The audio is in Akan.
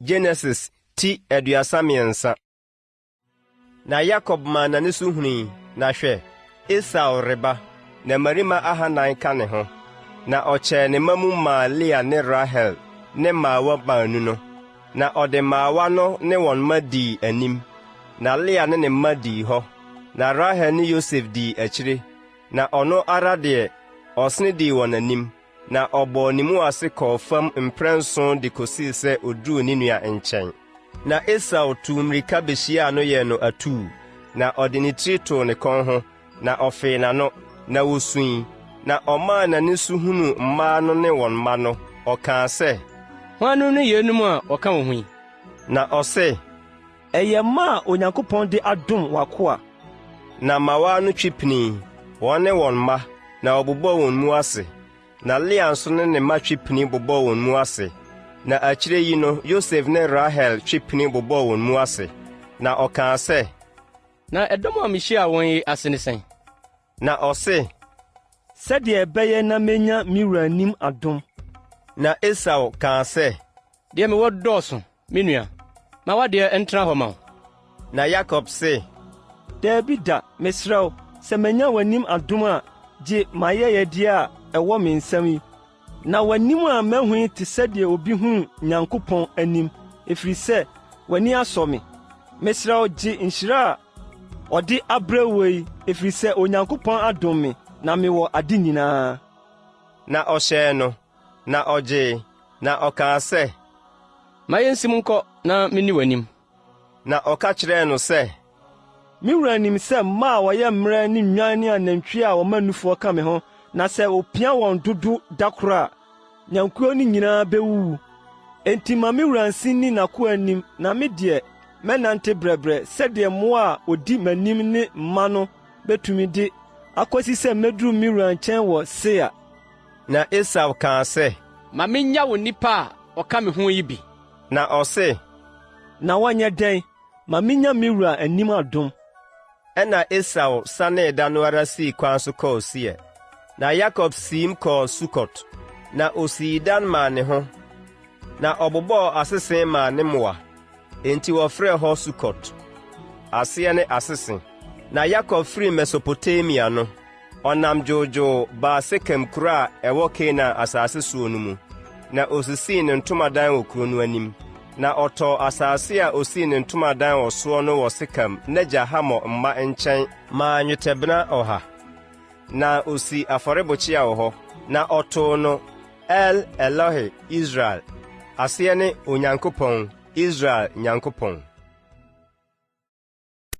Genesis ti 33. Na Yakob maa n'ani so hunui, na hwɛ, Esau reba, na mmarima ahannan ka ne ho. Na ɔkyɛɛ ne mma mu maa Lea ne Rahel ne mmaawa baanu no. Na ɔde mmaawa no ne wɔn mma dii anim, na Lea ne ne mma dii hɔ, na Rahel ne Yosef dii akyire, na ɔno ara deɛ, ɔsene dii wɔn anim. Na ɔbɔɔ ne mu ase kɔɔ fam mprɛnson de kosii sɛ oduruu ne nua nkyɛn. Na Esau tuu mmirika behyiaa no yɛɛ no atuu, na ɔde ne tiri too ne kɔn ho, na ɔfee n'ano, na wosui. Na ɔmaa n'ani so hunuu mmaa no ne wɔn mma no, ɔkaa sɛ, Hwannom ne yeinom a wɔka wo ho yi? Na ɔse, Ɛyɛ mma a Onyankopɔn de adom w'akoa. Na mmawaa no twe pinii, wɔn ne wɔn mma, na wɔbobɔɔ wɔn mu ase. Na Lea nso ne ne mma twe pini bobɔɔ wɔn mu ase. Na akyire yi no Yosef ne Rahel twe pini bobɔɔ wɔn mu ase. Na ɔkaa sɛ, Na ɛdɔm a mihyiaa wɔn yi ase ne sɛn? Na ɔse, Sɛdeɛ ɛbɛyɛ na menya me wura anim adom. Na Esau kaa sɛ, Deɛ mewɔ dɔɔso, me nua. Ma w'adeɛ ntena hɔ ma wo. Na Yakob se, Dabi da, mesrɛ wo, sɛ manya w'anim adom a, gye m'ayɛyɛdeɛ a ɛwɔ me nsam yi. Na w'anim a mahu yi te sɛdeɛ obi hunu Nyankopɔn anim, ɛfiri sɛ w'ani asɔ me. Mesrɛ wo, gye nhyira a ɔde abrɛ woɔ yi, ɛfiri sɛ Onyankopɔn adom me, na mewɔ ade nyinaa. Na ɔhyɛɛ no, na ɔgyee, na ɔkaa sɛ, Ma yensim nkɔ na minni w'anim. Na ɔka kyerɛɛ no sɛ, Me wura nim sɛ mma a wɔyɛ mmerɛ ne nnwan ne anantwie a wɔma nufoɔ ka me ho, na sɛ wɔpia wɔn dodo da koro a, nnwankuo no nyinaa bɛwuwu. Enti ma me wura nsi nni n'akoa anim, na me deɛ, mɛnante brɛbrɛ sɛdeɛ mmoa a wɔdi m'anim ne mma no bɛtumi de akɔsi sɛ mɛduru me wura nkyɛn wɔ Seir. Na Esau kaa sɛ, Ma minnya wo nnipa a wɔka me ho yi bi. Na ɔse, Na wɔnyɛ dɛn? Ma minnya me wura anim adom. Ɛnna Esau sanee da no ara sii kwan so kɔɔ Seir. Na Yakob siim kɔɔ Sukot, na osii dan maa ne ho, na ɔbobɔɔ asese maa ne mmoa. Enti wɔfrɛɛ hɔ Sukot. Aseɛ ne Asese. Na Yakob firii Mesopotamia no, ɔnam dwoodwoo baa Sekem kuro a ɛwɔ Kanaan asase soɔ no mu, na ɔsisii ne ntomadan wɔ kuro no anim. Na ɔtɔɔ asase a ɔsii ne ntomadan wɔ soɔ no wɔ Sekem n'agya Hamor mma nkyɛn maa nnwetɛbena ɔha. Na ɔsii afɔrebukyia wɔ hɔ, na ɔtoo no El Elohe Israel, aseɛ ne Onyankopɔn, Israel Nyankopɔn.